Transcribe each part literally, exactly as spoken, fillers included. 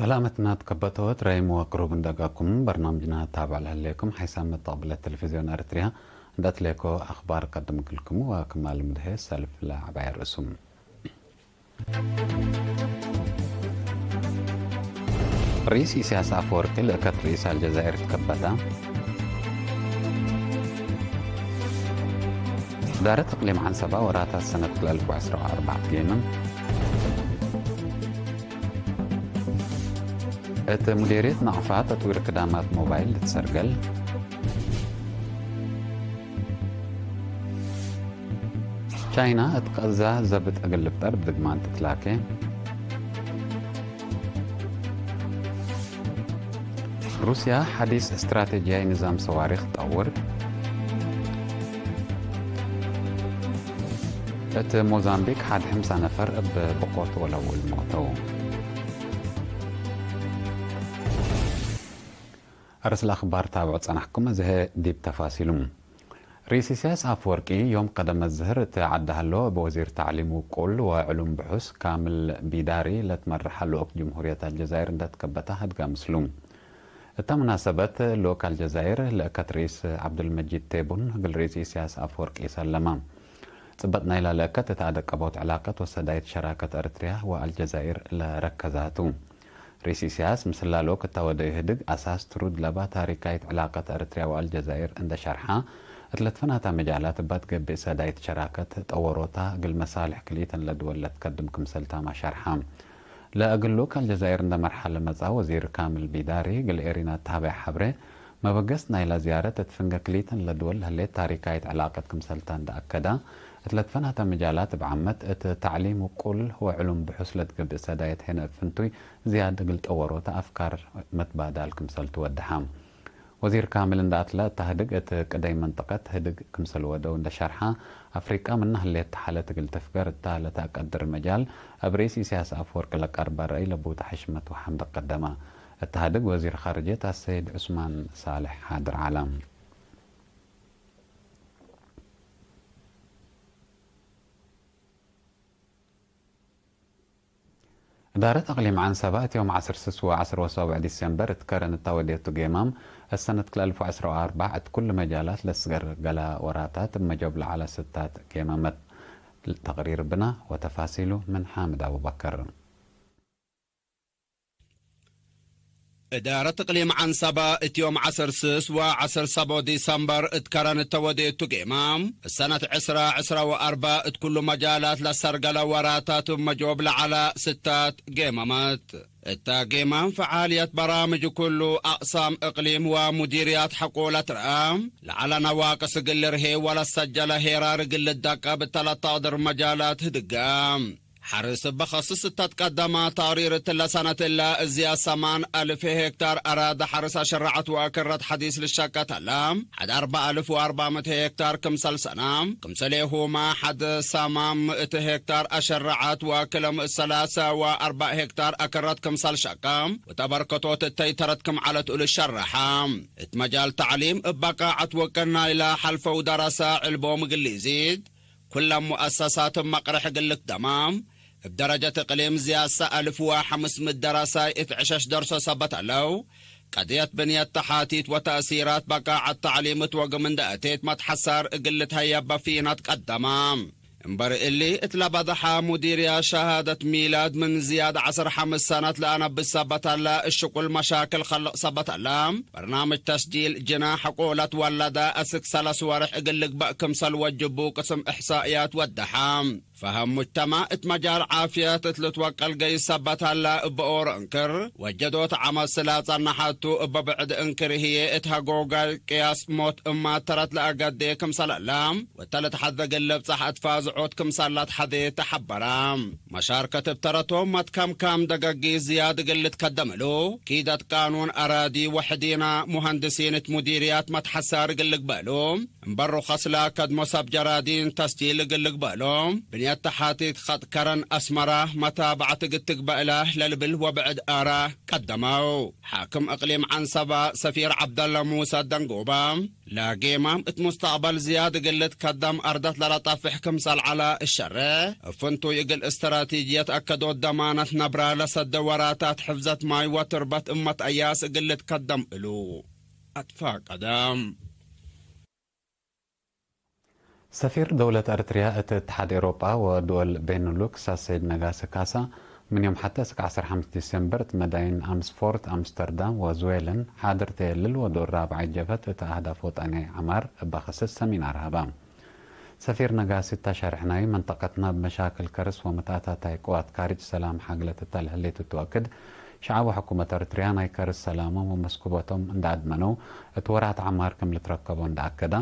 ሰላመትና ትከበተወት ራይም ወቅሩብ እንደጋኩም በርናምጅና ታብዕ ለህሌኩም ሓይሳም መጣቅብለት ቴሌቪዝዮን ኤረትርያ እንደ አትሌኮ አኽባር ቀድም ክልክሙ ወክማል ምድሄ ሰልፍ ለዐባይ ርእሱም። ርኢስ ኢሳያስ አፈወርቂ ለእከት ርኢስ አልጀዛይር ትከበታ። እዳረት እቅሊም ዐንሰባ ወራታት ሰነት ክልኤ አልፍ ወዐስራ ወአርበዕ ትጌመም። እት ሙዴርየት ናቅፋ ተጥዊር ክዳማት ሞባይል ልትሰርገል። ቻይና እት ቀዛ ዘብጥ እግል ልፍጠር ብድግማን ትትላኬ። ሩስያ ሐዲስ እስትራቴጂያይ ንዛም ሰዋሪክ ጠውር። እት ሞዛምቢክ ሐድ ሕምሳ ነፈር እብ ብቆት ወለውል ሞተው። አርስ ለአኽባር ታብዑ ጸናሕኩም፣ እዝሀ ዲብ ተፋሲሉም። ርኢስ ኢሳያስ አፈወርቂ ዮም ቀደመ ዝህር እት ዐዲ ሀሎ እብ ወዚር ተዕሊም ውቁል ወዕሉም ብሑስ ካምል ቢዳሪ ለትመርሐ ልኡክ ጅምሁርየት አልጀዛይር እንደ ትከበተ ሀድጋ ምስሉ። እተ ሙናሰበት ልኡክ አልጀዛይር ለእከት ርኢስ ዐብዱልመጂድ ቴቡን እግል ርኢስ ኢሳያስ አፈወርቂ ሰለማ። ጽበጥ ናይላ ለእከት እት አደቀቦት ዕላቀት ወሰዳይት ሸራከት ኤረትርያ ወአልጀዛይር ለረከዛቱ። ርኢስ ኢሳያስ ምስላ ልኡክ እተ ወደ ኢህድግ አሳስ ትሩድ ለባ ታሪካይት ዕላቀት ኤረትርያ ወአልጀዛይር እንደ ሸርሐ፣ እት ለትፈናታ መጃላት እባ ትገብእ ሰዳይት ሸራከት ጠወሮታ እግል መሳልሕ ክልኢተን ለድወል ለትከድም ክምሰልታማ ሸርሐ። ለእግል ልኡክ አልጀዛይር እንደ መርሐ ለመጽአ ወዚር ካምል ቢዳሪ እግል ኤሪና እት ሀበየ ሐብሬ፣ መበገስት ናይላ ዝያረት እት ፍንገ ክልኢተን ለድወል ለህሌት ታሪካይት ዕላቀት ክምሰልታ እንደ አከዳ፣ እት ለትፈናተ መጃላት እብ ዓመት እት ተዕሊም ውቁል ወዕሉም ብሑስ ለትገብእ ሰዳየት ሄነ እብ ፍንቱይ ዝያድ እግል ጠወሮተ አፍካር መትባዳል ክምሰልቱ ወደሐ። ወዚር ካምል እንደ አትለ እተ ህድግ እት ቅደይ መንጠቀት ህድግ ክምሰል ወደው እንደ ሸርሐ፣ አፍሪቃ ምነ ህሌት ተሐለት እግል ትፍገር እታ ለተአቀድር መጃል፣ እብ ርኢስ ኢሳያስ አፈወርቂ ለቀርበ ረአይ ለቡተ ሕሽመት ወሐምድ ቀደመ። እተ ህድግ ወዚር ኻርጅየት አሰይድ ዑስማን ሳልሕ ሓድር ዐለ። እዳረት አቅሊም ዐንሰበ እት ዮም ዐስር ስስ ወዐስር ወሰቡዕ ዲሴምበር እት ከረን እተ ወዴቱ ጌማም፣ እሰነት ክልኤ አልፍ ወዐስር ወአርበዕ እት ኩሉ መጃላት ለስገር ገላ ወራታት እብ መጆብ ለዐለ ስታት ጌመመት። ተቅሪር ብና ወተፋሲሉ ምን ሓምድ አቡበከር። እዳረት እቅሊም ዐንሰበ እት ዮም ዐስር ስስ ወዐስር ሰቦ ዲሰምበር እት ከረን እተ ወዴቱ ጌማም፣ እሰነት ዕስራ ዕስራ ወአርበዕ እት ኩሉ መጃላት ለሰርገለ ወራታት እብ መጆብ ለዐለ ስታት ጌመመት። እተ ጌማም ፈዓልየት በራምጅ ኩሉ አቅሳም እቅሊም ወሙዲርያት ሐቆ ለትረአ፣ ለዐለ ነዋቅስ እግል ልርሄ ወለሰጀለ ሄራር እግል ልደቀብ እተ ለተቅድር መጃላት ህድገ። ሐርስ እበ ከስስ እተ ትቀደመ ተቅሪር እትለ ሰነት እለ እዝያድ ሰማን አልፍ ሄክታር አራደ ሐርስ አሸረዐት ወአከረት ሐዲስ ልሸቀት ዐለ። ሐድ አርበዕ አልፍ ወአርበዕ ምእት ሄክታር ክምሰል ሰነ፣ ክምሰሌሁመ ሐድ ሰማን ምእት ሄክታር አሸረዐት ወአክለ ምእት ሰላሰ ወአርበዕ ሄክታር አከረት ክምሰል ሸቀ ወተበርከቶት እተይ ተረት ክም ዐለት እሉ ሸረሐ። እት መጃል ተዕሊም እብ በቃዐት ወቅር ናይለ ሐልፈው ደረሰ ዕልቦም እግል ኢዚድ፣ ኩለን ሙአሰሳት እብ መቅርሕ እግል ልክደማ፣ እብ ደረጀት እቅሊም ዝያሰ አልፍ ወሐምስ ምእት ደረሳይ እት ዕሸሽ ደርሶ ሰበት ዐለው። ቀድየት ብንየት ተሓቲት ወተእሲራት በቃዐት ተዕሊም እት ወግም እንደ አቴት መትሐሳር እግል ልትሀየበ ፊናት ቀደማ። እምበር እሊ፣ እት ለበደሐ ሙዲርያት ሸሃደት ሚላድ ምን ዝያድ ዐስር ሐምስ ሰነት ለአነብስ ሰበት ዐለ፣ እሽቁል መሻክል ከልቅ ሰበት ዐለ። በርናምጅ ተስጂል ጅናሕ ሐቆ ለትወለደ አስክ ሰለስ ወርሕ እግል ልግበእ ክምሰል ወጅቡ ቅስም እሕሳእያት ወደሐ። ፈሀም ሙጅተማዕ እት መጃል ዓፍየት እት ልትወቀል ገይስ ሰበት ዐለ፣ እበ ኦሮ እንክር ወጀዶት ዐመት ስላ ጸነሐቱ፣ እበ ብዕድ እንክር ህዬ እት ሀጎጋይ ቅያስ ሞት እማት ተረት ለአገዴ ክምሰል ዐለ፣ ወተ ለተሐዘ እግል ልብጸሕ እት ፋዝዖት ክምሰል ለትሐዜ ተሐበረ። መሻርከት እብ ተረቶም መትከምካም ደገጊት ዝያድ እግል ልትከደም እሉ፣ ኪደት ቃኑን አራዲ ወሕዲና ሙሀንድሲን እት ሙዲርያት መትሐሳር እግል ልግበእ እሉ፣ እምበሩ ከስላ ከድሞ ሰብ ጀራዲን ተስጂል እግል ልግበእ እሎም፣ እት ሐቲት ኸጥ ከረን አስመራ መታብዐት እግል ትግበእ እለ ለልብል ወብዕድ አራ ቀደመው። ሓክም እቅሊም ዐንሰበ ሰፊር ዐብደለ ሙሰ ደንጎባ፣ ለጌማም እት ሙስተቅበል ዝያድ እግል ልትከደም አርደት ለለጠፍሕ ክምሰል ዐለ እሸሬሕ፣ እብ ፍንቱይ እግል እስትራቲጅየት አከዶት ደማነት ነብረ ለሰደ ወራታት ሕፍዘት ማይ ወትርበት እመት አያስ እግል ልትከደም እሉ አትፋቀደ። ሰፊር ደውለት ኤረትርያ እት እትሓድ ኤሮጳ ወድወል ቤንሉክስ አሰይድ ነጋሲ ካሳ፣ ምን ዮም ሐቴ እስክ ዐስር ሐምስ ዲሴምበር እት መዳይን አምስፎርድ፣ አምስተርዳም ወዝዌልን ሓድር ተ የልል ወዶል ራብዓይ ጀብሀት እት አህዳፍ ወጠንያይ ዐማር እበ ክስስ ሰሚናር ሀበ። ሰፊር ነጋሲ እተ ሸርሕ ናይ መንጠቀትና እብ መሻክል ከርስ ወመትአታታይ ቅዋት ካርጅ ሰላም ሓግለት እተ ለህሌት እቱ ወክድ፣ ሸዐብ ወሕኩመት ኤረትርያ ናይ ከርስ ሰላሞም ወመስኩበቶም እንደ አድመነው፣ እት ወራት ዐማር ክም ልትረከቦ እንደ አከዳ፣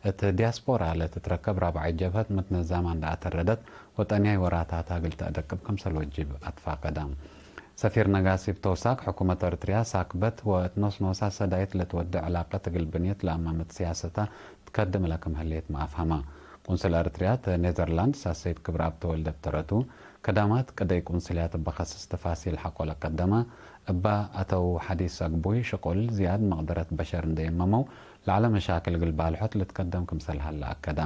እት ዲያስፖራ ለትትረከብ ራብዓይ ጀብሀት ምትነዛመ እንደ አተረደት፣ ወጠንያይ ወራታታ እግል ተአደቅብ ክምሰል ወጅብ አትፋቀደ። ሰፊር ነጋሲ እብ ተውሳክ፣ ሕኩመት ኤረትርያ ሳክበት ወእት ኖስኖሳ ሰዳይት ለትወዴ ዕላቀት እግል ብንየት ለአማመት ስያሰታ ትከድም እለ ክም ህሌት መአፍሀመ። ቁንስል ኤረትርያ እት ኔዘርላንድስ አሰይድ ክብረአብ ተወልደ እብ ተረቱ፣ ከዳማት ቅደይ ቁንስልያት እበ ከስስ ተፋሲል ሐቆ ለቀደመ፣ እበ አተው ሐዲስ አግቡይ ሽቁል ዝያድ መቅደረት በሸር እንዴ የመመው፣ ለዐለ መሻክል እግል ባልሖት ልትከደም ክምሰል ሀለ አከደ።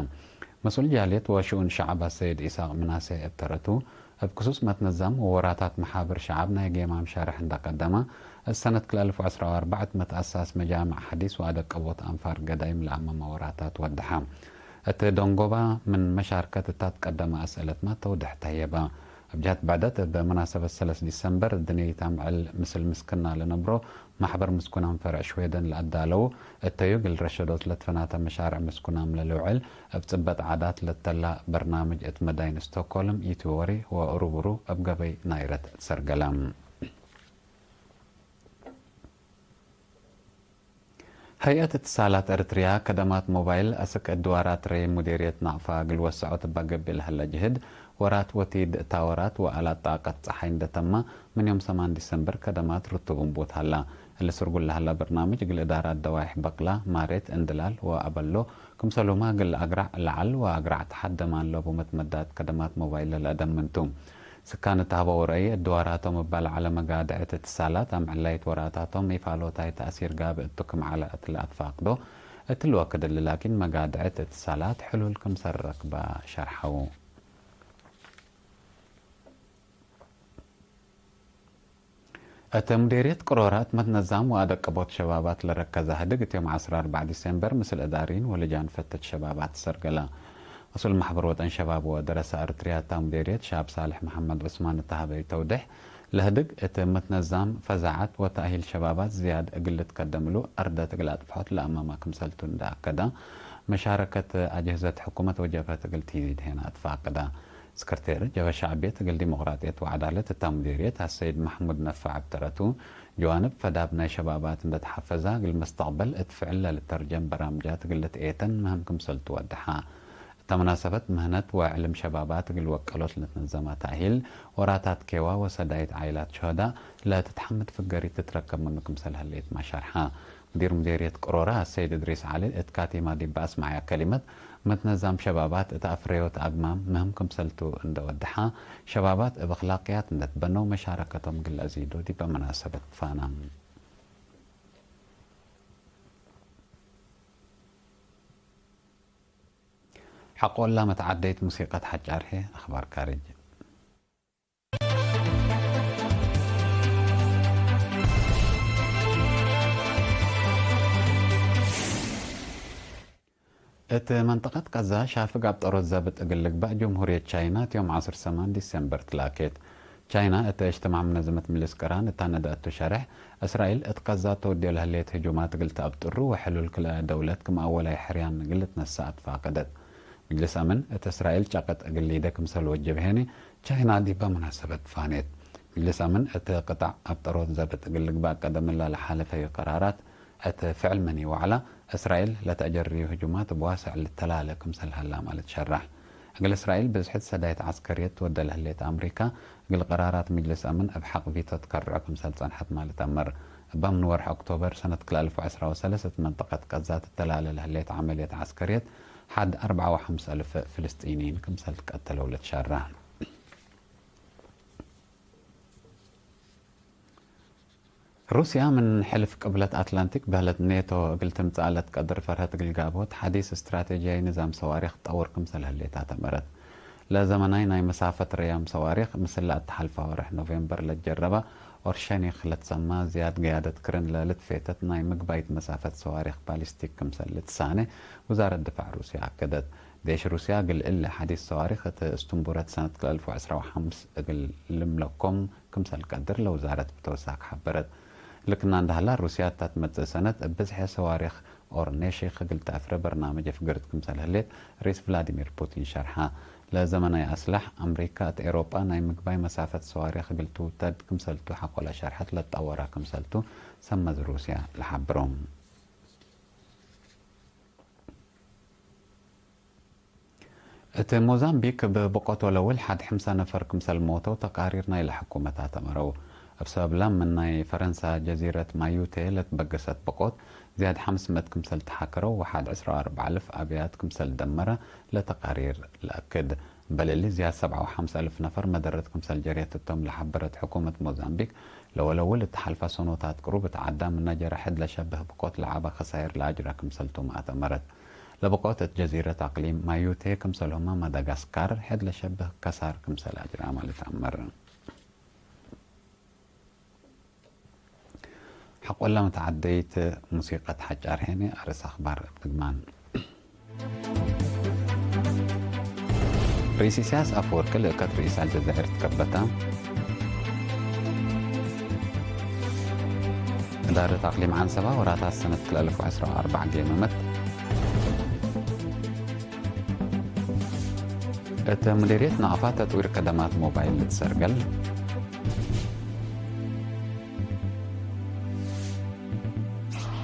መስኡል ጃልየት ወሽኡን ሸዐብ አሰይድ ኢሳቅ ምናሴ እብ ተረቱ፣ እብ ክሱስ መትነዛም ወወራታት መሓብር ሸዐብ ናይ ጌማም ሸርሕ እንደ ቀደመ፣ እት ሰነት ክልኤ አልፍ ወዐስራ ወአርበዕ እት መትአሳስ መጃምዕ ሐዲስ ወአደቀቦት አንፋር ገዳይም ለአመመ ወራታት ወደሐ። እት ደንጎባ ምን መሻርከት እታ ትቀደመ አስእለትመ ተውድሕ ተህየበ። እብ ጀህት ብዕደት፣ እብ መናሰበት ሰለስ ዲሰምበር፣ እድንየይት አምዕል ምስል ምስክና ለነብሮ ማሕበር ምስኩናም ፈርዕ ሽዌደን ለአዳለው፣ እተዩ እግል ረሸዶት ለትፈናተ መሻርዕ ምስኩናም ለልውዕል፣ እብ ጽበጥ ዓዳት ለተላ በርናምጅ እት መዳይን ስቶክሆልም፣ ኢትዮ ወሬ ወእሩብሩ እብ ገበይ ናይረት ትሰርገለ። ሀይአት እትሳላት ኤረትርያ፣ ከደማት ሞባይል አስክ እድዋራት ረይ ሙዴርየት ናቅፋ እግል ወሰዖት እበ ገብእ ለሀለ ጅህድ፣ ወራት ወቲድ እታ ወራት ወአላት ጣቀት ጸሓይ እንደ ተማ፣ ምን ዮም ሰማን ዲሰምበር ከደማት ርቱብ እንቡት ሀላ። እሊ ስርጉል ለሀላ በርናምጅ እግል እዳራት ደዋይሕ በቅላ፣ ማሬት፣ እንድላል ወአበሎ፣ ክምሰሉማ እግል አግራዕ ለዐል ወአግራዕ ተሐት ደማን ለቡ መትመዳት ከደማት ሞባይል ለለአደምንቱ። ስካን እት ሀበው ረአይ፣ እድዋራቶም እበ ለዐለ መጋድዕት እትሳላት፣ አምዕላይት ወራታቶም ኢፋሎታይ ተእሲር ጋብእ እቱ ክም ዐለ እት ለአትፋቅዶ፣ እትሊ ወክድ እሊ ላኪን መጋድዕት እትሳላት ሕሉል ክምሰል ረክበ ሸርሐው። እት ሙዴርየት ቅሮረ እት መትነዛም ወአደቀቦት ሸባባት ለረከዘ ህድግ፣ እት ዮም ዐስራ ወአርበዕ ዲሴምበር ምስል እዳሪን ወልጃን ፈተት ሸባባት ትሰርገለ። መስኡል ማሕበር ወጠን ሸባብ ወደረሰ ኤረትርያ እታ ሙዴርየት ሻብ ሳልሕ መሐመድ ዑስማን እተ ሀበዩ ተውዴሕ፣ ለህድግ እት መትነዛም ፈዛዐት ወተእሂል ሸባባት ዝያድ እግል ልትከደም እሉ አርደት እግል አጥፍሖት ለአመመ ክምሰልቱ እንደ አከደ፣ መሻረከት አጅህዘት ሕኩመት ወጀብሀት እግል ትዚድ ሄነ አትፋቅደ። ስክርቴር ጀብሀት ሸዕብየት እግል ዲሞቅራጥየት ወዐዳለት እታ ሙዴርየት አሰይድ መሕሙድ ነፋዕ እብ ተረቱ፣ ጀዋንብ ፈዳብ ናይ ሸባባት እንደ ተሐፈዛ፣ እግል መስተቅበል እት ፍዕል ለልተርጀም በራምጃት እግል ልትኤተን ምህም ክምሰልቱ ወደሐ። እተ መናሰበት ምህነት ወዕልም ሸባባት እግል ወቀሎት ለትነዘመ ተእሂል፣ ወራታት ኬዋ ወሰዳይት ዓኢላት ሸሆዳ ለትትሐምድ ፍገሪት ትትረከብ ምኑ ክምሰል ህሌት ማሻርሐ። ሙዲር ሙዴርየት ቅሮረ አሰይድ እድሪስ ዐሊ እት ካቲማ ዲብ አስመዐያ ከሊመት፣ መትነዛም ሸባባት እት አፍረዮት አግማም ምህም ክምሰልቱ እንደ ወደሐ፣ ሸባባት እብ አክላቅያት እንደ ትበነው መሻረከቶም እግል ለአዚዶ ዲበ መናሰበት ትፋና። ሐቆላ መትዓደይት ሙሲቀት ሐጫር ህዬ አኽባር ካርጅ። እት መንጠቀት ቀዛ ሻፍግ አብጠሮት ዘብጥ እግል ልግባእ ጅምሁርየት ቻይና እት ዮም ዐስር ሰማን ዲሴምበር ትላኬት። ቻይና እተ እጅትማዕ ምነዝመት ምልስ ቅራን እታ ነደአቱ ሸሬሕ፣ እስራኤል እት ቀዛ ተወድዮ ለህሌት ህጁማት እግል ተአብጥሩ ወሕሉል ክልኤ ደውለት ክም አወላይ ሕርያን እግል ልትነሰእ አትፋቀደት። ምጅልስ አምን እት እስራኤል ጨቅጥ እግል ሊደ ክምሰል ወጅብ ሄኒ ቻይና ዲበ መናሰበት ፋኔት። ምጅልስ አምን እት ቅጣዕ አብጠሮት ዘብጥ እግል ልግባእ ቀደም እላ ለሓለፈዩ ቀራራት እት ፍዕል ምን ኢወዐላ፣ እስራኤል ለተአጀርዩ ህጁማት እብ ዋሰዕ ልተላለ ክምሰል ሀላ ማለት ሸራሕ። እግል እስራኤል ብዝሕት ሰዳይት ዐስከርየት ትወደ ለህሌት አምሪካ፣ እግል ቀራራት ምጅልስ አምን እብ ሐቅ ቪቶ ትከርዖ ክምሰል ጸንሐት ማለት አመር። እበ ምን ወርሕ ኦክቶበር ሰነት ክልኤ አልፍ ወዐስራ ወሰለስ እት መንጠቀት ቀዛ ትተላለ ለህሌት ዐመልየት ዐስከርየት፣ ሐድ አርበዓ ወሐምስ አልፍ ፍልስጢንይን ክምሰል ትቀተለው ለትሸረ። ሩስያ ምን ሕልፍ ቅብለት አትላንቲክ በህለት ኔቶ እግል ትምጸእ ለትቀድር ፈርሀት እግል ጋብሆት ሐዲስ ስትራቴጂያይ ንዛም ሰዋሪክ ትጠውር ክምሰል ህሌት አተመረት። ለዘመናይ ናይ መሳፈት ረያም ሰዋሪክ ምስል ለአተሐልፈ ወርሕ ኖቬምበር ለትጀረበ ኦርሸኒክ ለትሰማ ዝያድ ገያደት ክርን ለልትፌተት ናይ ምግባይት መሳፈት ሰዋሪክ ባሊስቲክ ክምሰል ልትሳኔ ውዛረት ድፋዕ ሩስያ አከደት። ዴሽ ሩስያ እግል እሊ ሐዲስ ሰዋሪክ እት እስትንቡረት ሰነት ክልኤ አልፍ ወዕስራ ወሐምስ እግል ልምለኮም ክምሰል ቀድር ለውዛረት ብተወሳክ ሐበረት። ልክና እንደ ሀላ ሩስያ እታ ትመጽእ ሰነት እብ ብዝሐ ሰዋሪክ ኦርኔሺክ እግል ተአፍረ በርናምጅ ፍግርት ክምሰል ህሌት ርኢስ ቭላዲሚር ፑቲን ሸርሐ። ለዘመናይ አስላሕ፣ አምሪካ እት ኤሮጳ ናይ ምግባይ መሳፈት ሰዋሪክ እግል ትውተድ ክምሰልቱ ሐቆለ ሸርሐት ለትጠወረ ክምሰልቱ ሰመዝ ሩስያ ለሐብሮም። እት ሞዛምቢክ እብ ብቆት ወለውል ሐድ ሕምሰ ነፈር ክምሰል ሞተው ተቃሪር ናይለ ሕኩመት አተመረው። እብ ሰበብለ ምን ናይ ፈረንሳ ጀዚረት ማዩቴ ለትበገሰት ብቆት ዝያድ ሐምስ ምእት ክምሰል ተሓከረው ወሐድ ዕስራ ወአርበዕ አልፍ አብያት ክምሰል ደመረ ለተቃሪር ለአክድ። እምበል እሊ ዝያድ ሰብዓ ወሐምስ አልፍ ነፈር መደረት ክምሰል ጀርየት እቶም ለሐበረት ሕኩመት ሞዛምቢክ፣ ለወለውል እት ሐልፈ ሰኖታት ቅሩብ እት ዐዳም ምነ ጀረ ሕድ ለሸብህ ብቆት ለዐበ ከሳይር ለአጅረ ክምሰልቱም አተመረት። ለብቆት እት ጀዚረት አቅሊም ማዩቴ ክምሰልሁመ ማዳጋስካር ሕድ ለሸብህ ከሳር ክምሰል አጅረአመ ልትአመር። ሐቆለ መተዓደይት ሙሲቀት ሐጫር ሄኔ አርእስ አክባር እብ ድግማን። ርኢስ ኢሳያስ አፈወርቂ ልእከት ርኢስ አልጀዛይር ትከበተ። እዳረት አቅሊም ዐንሰባ ወራታት ሰነት ክልኤ አልፍ ወዐስራ ወአርበዕ ጌመመት። እት ሙዲርየት ነቀፋ ተጥዊር ከደማት ሞባይል ልትሰርገል።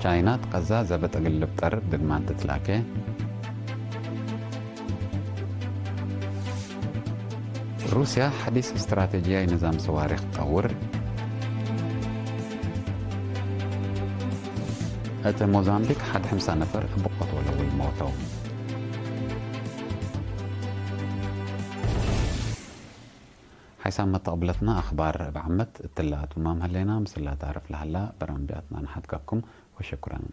ቻይና እት ቀዛ ዘብጥ እግል ልብጠር ድግማን ትትላኬ። ሩስያ ሐዲስ እስትራቴጂያይ ንዛም ሰዋሪክ ትጠውር። እት ሞዛምቢክ ሐድ ሕምሳ ነፈር እብ ብቆት ወለውል ሞተው። ሐይሳም መተቅብለትና አክባር እብ ዓመት እትለ አትማም ህሌና፣ ምስል ለአታርፍ ለሀላ በራምቢያትና ነሐድገኩም ወሸኩረን።